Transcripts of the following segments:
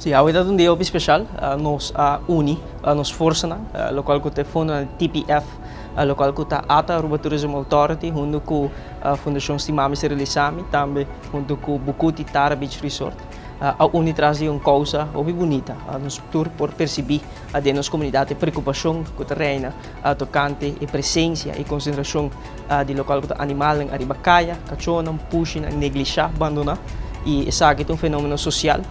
Si, awe ta un dia hopi special. Nos a uni nos forsanan, locual cu ta e fondonan di TPF, locual cu ta ATA, Aruba Tourism Authority, hunto cu Fundacion Stimami Sterilisami, tambe hunto cu Bucuti Tara Beach Resort, a uni tras di un causa hopi bunita. Nos tur por percibi den nos comunidad e preocupacion cu ta reina tocante e presencia y concentracion di locual cu ta animalnan ariba caya, cachonan, pushinan neglisha, bandona, y esaki ta un fenomeno social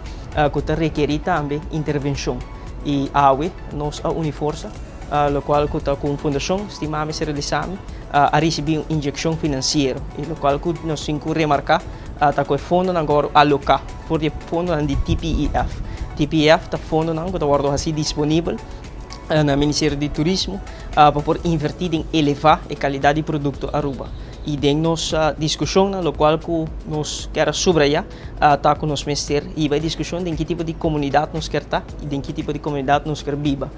cu ta rekeri tambe intervencion. Y awe nos a uni forsa, locual cu ta cu un fundacion, Stimami Sterilisami, a ricibi un inyeccion financiero, y locual cu nos tin cu remarca ta cu e fondonan cu a wordo aloca for di e fondonan di TPEF. TPEF ta fondonan cu ta wordo haci disponibel na Ministerio di Turismo pa por inverti den eleva e calidad di producto Aruba. Y den nos discusionnan, locual cu nos kier a subraya ta cu nos mester hiba e discusion den ki tipo di comunidad nos kier ta y den ki tipo di comunidad nos kier biba.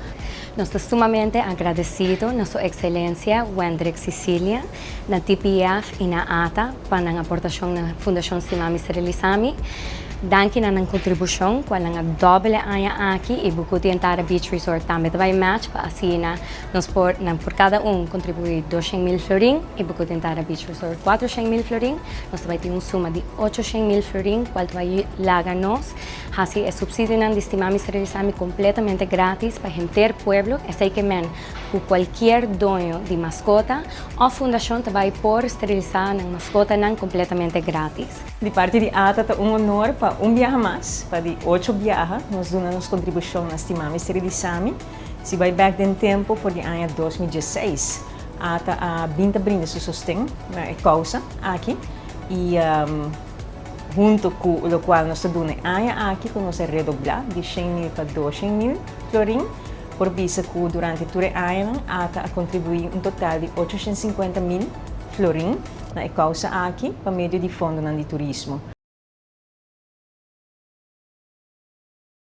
Nos ta sumamente agradecido na Su Excelencia Wendrick Cicilia, na TPF y na ata pa nan aportacion na Fundacion Stimami Sterilisami. Danki na nan contribucion cual nan a dobbel e aña aki y Bucuti en Tara Beach Resort tambe ta bay match pa asina nos por nan por cada un contribui 200,000 florin y Bucuti en Tara Beach Resort 400,000 florin. Nos ta bay tin un suma di 800,000 florin cual ta bay laga nos haci e subsidionan di Stimami Sterilisami completamente gratis pa henter pueblo. Esey ke men cu cualkier doño di mascota of fundacion ta bay por sterilisa nan mascotanan completamente gratis. Di parti di ATA ta un honor pa un biaha mas, pa di ocho biaha, nos duna nos contribucion na Stimami Sterilisami. Si bay bek den tempo, for di aña 2016, ATA a bin ta brinda su sosten na e causa aki y hunto cu locual nos ta duna e aña aki cu nos a redobla di 100,000 pa 200,000 florin, por bisa cu durante tur e añanan ATA a contribui un total di 850,000 florin na e causa aki pa medio di fondonan di turismo.